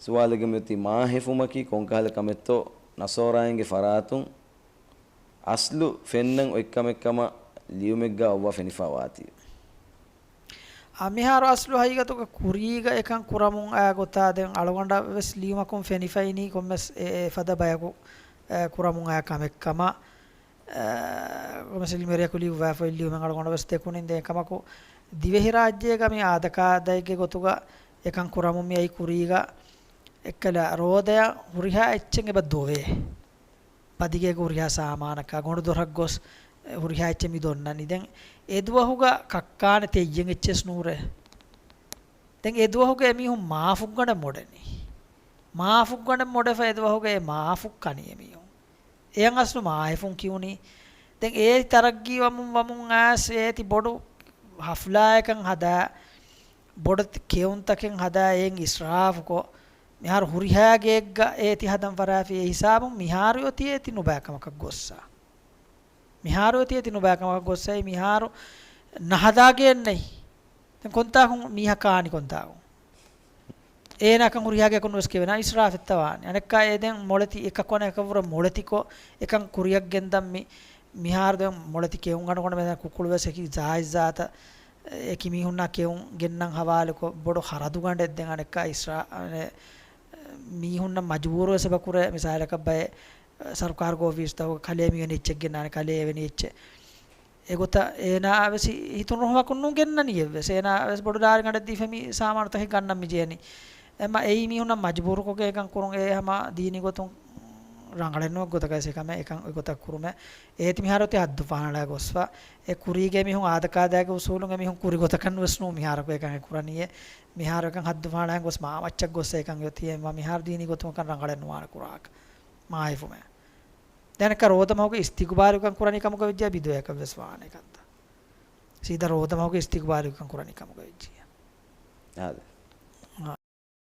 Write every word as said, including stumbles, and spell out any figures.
ސުވާލެއްގަ މިއޮތީ މާހެފުމަކީ ކޮންކަހަލަ ކަމެއްތޯ ނަޞާރާއިންގެ ފަރާތުން އަސްލު ފެންނަން އޮތް ކަމެއްކަމަށް ލިޔުމެއްގަ އޮއްވާ ފެނިފަ ވާތީ. އާ، މިހާރު އަސްލު ހަގީގަތުގަ ކުރީގަ އެކަން ކުރަމުން އައި ގޮތާ ދެން އަޅުގަނޑަށް ވެސް ލިޔުމަކުން ފެނިފައިނީ ކޮންމެސް އެ، އެ ފަދަ ބަޔަކު، އެ، ކުރަމުން އައި ކަމެއްކަމަށް، އެ، ކޮންމެސް އިލްމުވެރިޔަކު ލިޔުއްވާފައި ލިޔުމެއް އަޅުގަނޑަށް ވެސް ދެކުނިން ދެން އެކަމަކު ދިވެހިރާއްޖޭގަ މި އާދަކާދައެއްގެ ގޮތުގަ އެކަން ކުރަމުން މި އައި ކުރީގަ އެއްކަލަ ރޯދަޔަށް ހުރިހާ އެއްޗެއް އެބަ ދޮވޭ. ބަދިގޭގަ ހުރިހާ ސާމާނަކާ ގޮނޑުދޮށަށް ގޮސް ހުރިހާ އެއްޗެއް މި ދޮންނަނީ. ދެން އެދުވަހުގަ ކައްކާނެ ތެއްޔެން އެއްޗެސް ނޫރޭ. ދެން އެދުވަހުގަ އެމީހުން މާފުއްގަނޑަށް މޮޑެނީ. މާފުއްގަނޑަށް މޮޑެފަ އެދުވަހުގަ އެ މާފު ކަނީ އެމީހުން. އެޔަން އަސްލު މާހެފުން ކިޔުނީ. ދެން އޭތި ތަރައްގީ ވަމުން ވަމުން އައިސް އޭތި ބޮޑު ހަފްލާއަކަށް ހަދާ، ބޮޑެތި ކެއުންތަކެއް ހަދާ އެއިން އިސްރާފުކޮށް، މިހާރު ހުރިހާ ގެއެއްގަ އޭތި ހަދަން ފަށާފި އެ ހިސާބުން މިހާރު އޮތީ އޭތި ނުބައިކަމަކަށް ގޮއްސާ. މިހާރު އޮތީ އޭތި ނުބައިކަމަކަށް ގޮއްސައި މިހާރު ނަހަދާގެއެއްނެތް. ދެން ކޮންތާކުން މީހަކާ އަނި ކޮންތާކުން؟ އޭނާކަން ހުރިހާ ގެއަކުން ވެސް ކެވެނާ އިސްރާފެއްތަ ވާނެ. އަނެއްކާ އެ ދެން މޮޅެތި އެކަކު އަނެކަކަށްވުރެ މޮޅެތިކޮށް އެކަން ކުރިއަށް ގެންދަން މި، މިހާރު ދެން މޮޅެތި ކެއުން އަންނަ ގޮނޑު މެދަން ކުކުޅު ވެސް އެކި ޒާތްޒާތަށް އެކި މީހުންނާ ކެއުން ގެންނަން ހަވާލުކޮށް ބޮޑު ހަރަދުގަނޑެއް ދެން އަނެއްކާ އިސްރާ، އަނެ، މީހުންނަށް މަޖުބޫރު ވެސް އެބަ ކުރޭ. މިސާލަކަށް ބައެއް ސަރުކާރުގެ އޮފީސްތަކުގަ ކަލޭ މިވެނި އެއްޗެއް ގެންނާނެ، ކަލޭ އެވެނި އެއްޗެއް. އެގޮތަށް އޭނާ ވެސް ހިތުން ރުހުމަކުން ނޫން ގެންނަނީ އެއްވެސް. އޭނާ ވެސް ބޮޑު ލާރިގަނޑެއް ދީފަ މި ސާމާނުތަކެއް ގަންނަން މި ޖެހެނީ. އެމަ އެއީ މީހުންނަށް މަޖުބޫރުކޮށްގެން އެކަން ކުރުން އެ ހަމަ ދީނީ ގޮތުން ރަނގަޅެއް ނުވެ ގޮތަކަށް ވެސް އެކަމެއް އެކަން އެގޮތަށް ކުރުމެއް. އޭތި މިހާރު އޮތީ ހައްދު ފަހަނަޅާ ގޮސްފަ. އެ ކުރީގެ މީހުން އާދަކާދައިގެ އުސޫލުން އެ މީހުން ކުރި ގޮތަކަށް ނުވެސް ނޫން މިހާރަކު އެކަން އެ ކުރަނީއޭ. މިހާރު އެކަން ހައްދު ފަހަނަޅާ ގޮސް މާ މައްޗަށް ގޮސް އެކަން އޮތީ އެ މިހާރު ދީނީ ގޮތުން އެކަން ރަނގަޅެއް ނުވާނެ ކުރާކަށް. މާހެފުމޭ. ދެން އަނެއްކާ ރޯދަމަހުގެ އިސްތިގުބާލުކަން ކުރަނީ ކަމުގަ ވެއްޖެއްޔާ ބިދުވެއަކަށް ވެސް ވާނެ ކަންތައް. ސީދާ ރޯދަމަހުގެ އިސްތިގުބާލުކަން ކުރަނީ ކަމުގަ ވެއްޖެއްޔާ. އާދެ.